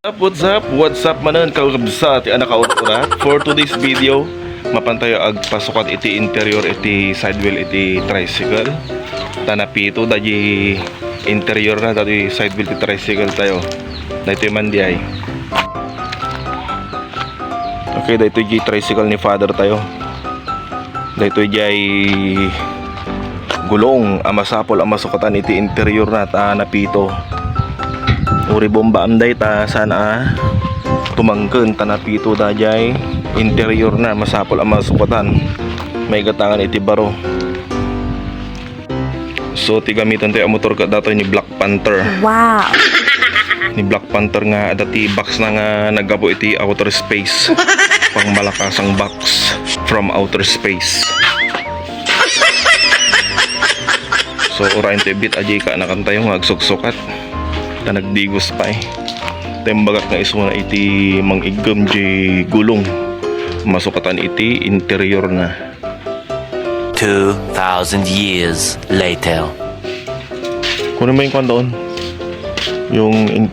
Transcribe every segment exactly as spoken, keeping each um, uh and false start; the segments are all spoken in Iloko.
Up, what's up? What's up manen, kakabsat ti anak a urat-urat? For today's video, mapantayo agpasukat iti interior iti sidewheel iti tricycle. Ta napito daydi interior na daydi sidewheel ti tricycle tayo. Daytoy man di ay. Okay, daytoy di tricycle ni father tayo. Daytoy jay gulong a masapul a masukatan iti interior na ta napito. Uri bomba am dayta, saan a tumangken ta napito dayjay interior na masapul a masukatan. Maigatangan iti baro. So, ti gamitan tayo a motor ket datoy ni Black Panther. Wow! Ni Black Panther nga adda ti box na nga naggapu iti outer space. Pangmalakasang box from outer space. So, urayen to ibit, aji ka nakantayo nga agsuksukat. Ta nagdigos pa eh. Tembagat nga isuna iti mangiggem di gulong. Masukatan iti interior na. Two thousand years later. Kunin mo yung kwan doon. Yung in-,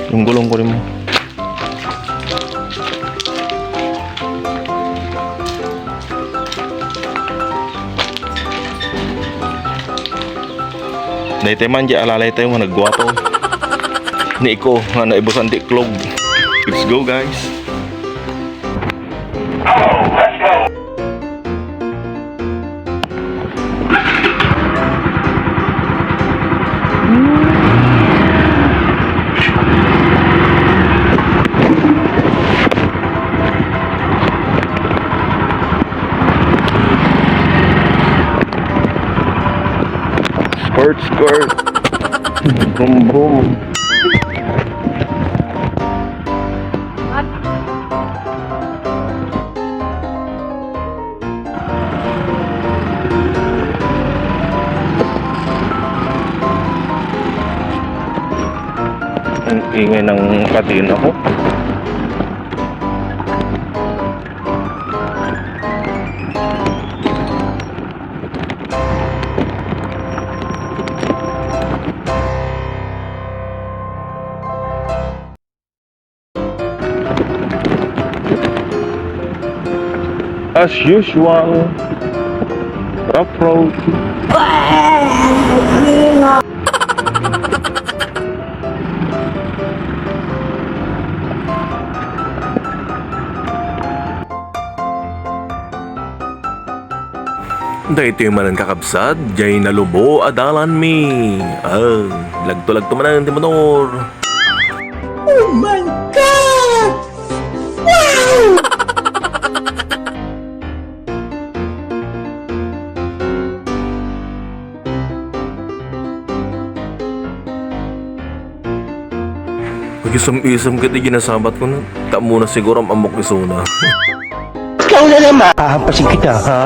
yung gulong, kunin mo. Daytoy man, di alalay tayo nga nagguwapo. Ni Iko, nga naibusan ti iklog. Let's go, guys. Skirt, skirt. Boom, boom. Ang ingay ng kadena ko. As usual, rough road. Daytoy manen, kakabsat, jay nalubo a dalanmi. Ah, lagto-lagto manen ti motor. Oh my God! Wow! Pag-isum-isum ket iti nasabat ko, no? Tamuna siguro am-ammok isuna. Ikaw na naman! Hahampasin kita, ha?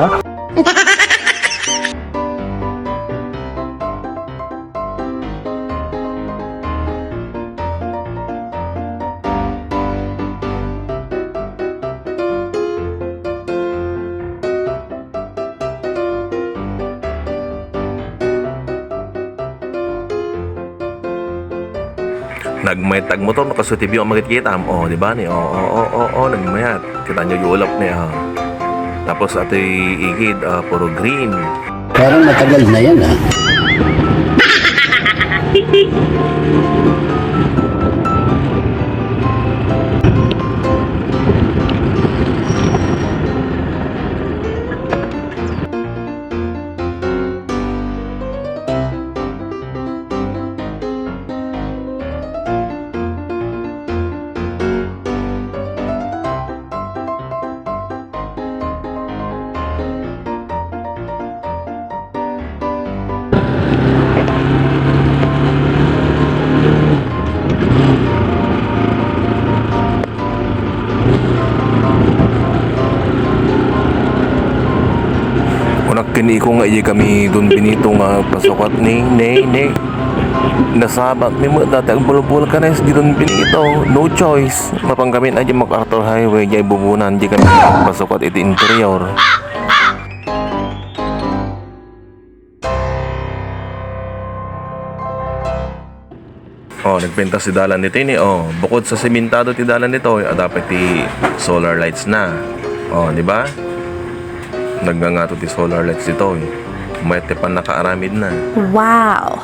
Nagmayat ti agmotor, no, kastoy ti view a makitkitam. O, di ba, ni? O, o, o, o, o, nagmayat. Kitaenyo, ulap ni, o. Tapos, atoy igid, ah, puro green. Parang matagal na yan, ah. Kunak ken ni Iko nga idiay kami Don Benito nga pasukat ni, ni, ni. Nasabat mi met dayta agbulbul kanes di Don Benito. No choice. Mapan kami na di MacArthur Highway, diay bubunan, di kami pasukat iti interior. Oh, nagpintas ti dalan ditoy ni, oh, bukod sa sementado ti dalan ditoy, adda pay ti solar lights na. Oh, di ba? Nagngangato ti solar lights ditoy. Mayat ti pannakaaramid na. Wow!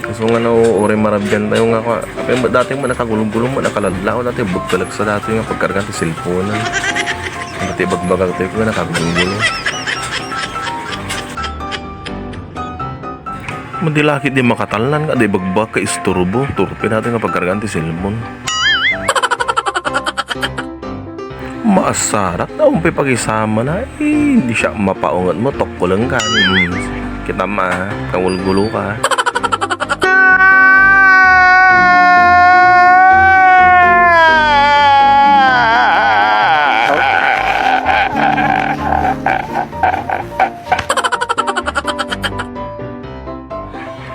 Kaso nga no, uray marabian tayo nga, kwa, apay, dati mo nakagulong-gulong mo, nakaladlaw, dati bugtalag sa dati nga pagkargan ti cellphone. Dati bagbagak tayo nga nakagulong-gulong. Madilakit di makatalnan nga di bagbag ka isturbo, turpe natin nga pagkargan ti cellphone. Maasarak na umpi pagisama na, eh, di siya mapaungat mo, tokko lang ka. Hmm. Kita ma, kangulgulo ka.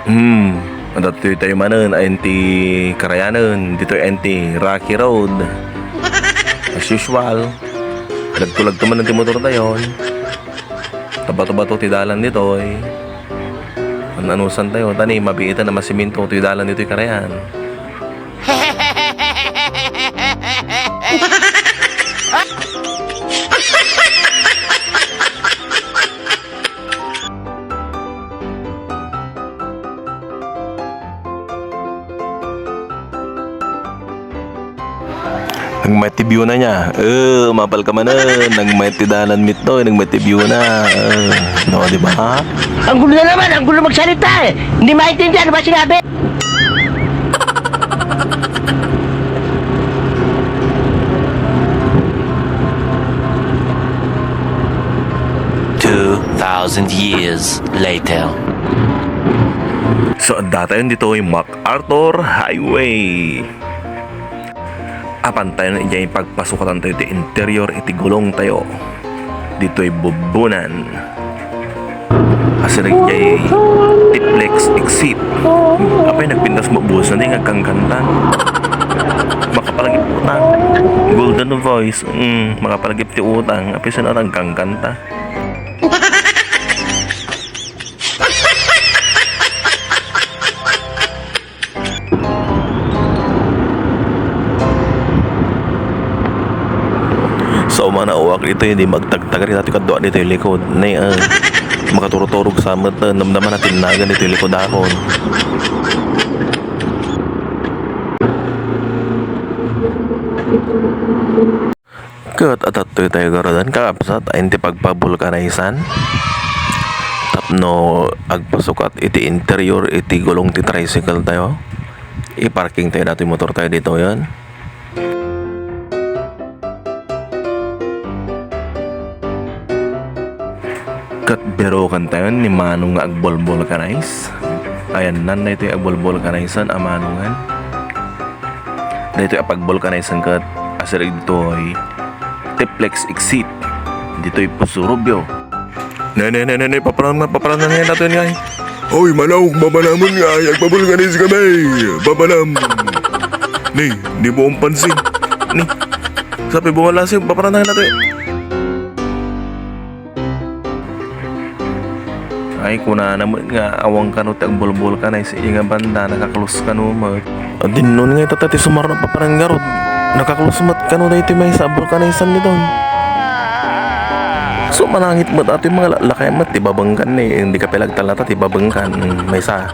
Hmm, adda tayo manen, ayan ti karayanen, ditoy ayan ti Rocky Road. As usual, lagto-lagto manen ti motor tayo. Tabato-bato ti dalan ditoy. An-anusan tayo, tani, mabiitan a masemento ti dalan ditoy karayan. Nagmayat ti view na niya. Eh, mapal ka manen. Nagmayat ti dalan mitto, nagmayat ti view na. Eh, no, di ba? Ang gulo na naman, ang gulo magsalita eh. Hindi maintindihan ano ba sinabi. Two thousand years later. So, adda tayo ditoy MacArthur Highway. Apan tayo na idiay pagpasukatan tayo ti interior iti gulong tayo. Ditoy bubbunan. Asirag idiay Tiplex exit. Apay nagpintas mo busan di nga kangkanta. Makapalagip ti utang. Golden voice. Mm, makapalagip ti utang. Apay saan ang kangkanta? Sa umana, uwak ditoy, di magtagtagari dati kadua ditoy likod. Nay, ah, makaturturog sa met, ah, namdaman na tinnagan ditoy likod akon. Ket adda tayo garuden, kakabsat, ayan ti pagpabulkanisan. Tapno agpasukat iti interior iti gulong ti tricycle tayo. I-parking tayo datoy motor tayo ditoyen. Ket birokan tayo ni Manong nga agbolbolkanize. Ayan, nan daytoy agbolbolkanize-an a Manongan. Daytoy a pagbolkanize-an ket asireg ditoy Tiplex exit. Ditoy Poso Rubio. Ne, ne, ne, ne, ne, paparam na, paparam na nga natin nga. Hoy, manok, mapanamon nga, ay, agpabulkanize kami. Papanam. Ni, di mo kong pansin. Ni, sabi mo wala siya, paparam na nga natin. Ay, kunana met nga awan kano ti agbolbolkanize iti nga banda, nakaklus kano met. Dinnon nga itata ti sumarno a paparang garud. Nakaklus met kano daytoy maysa a bulkanize-an ditoy. So, manangit met atoy mga la-, lakay met ti babengkan ni, hindi ka pelagtalata ti babengkan, maysa.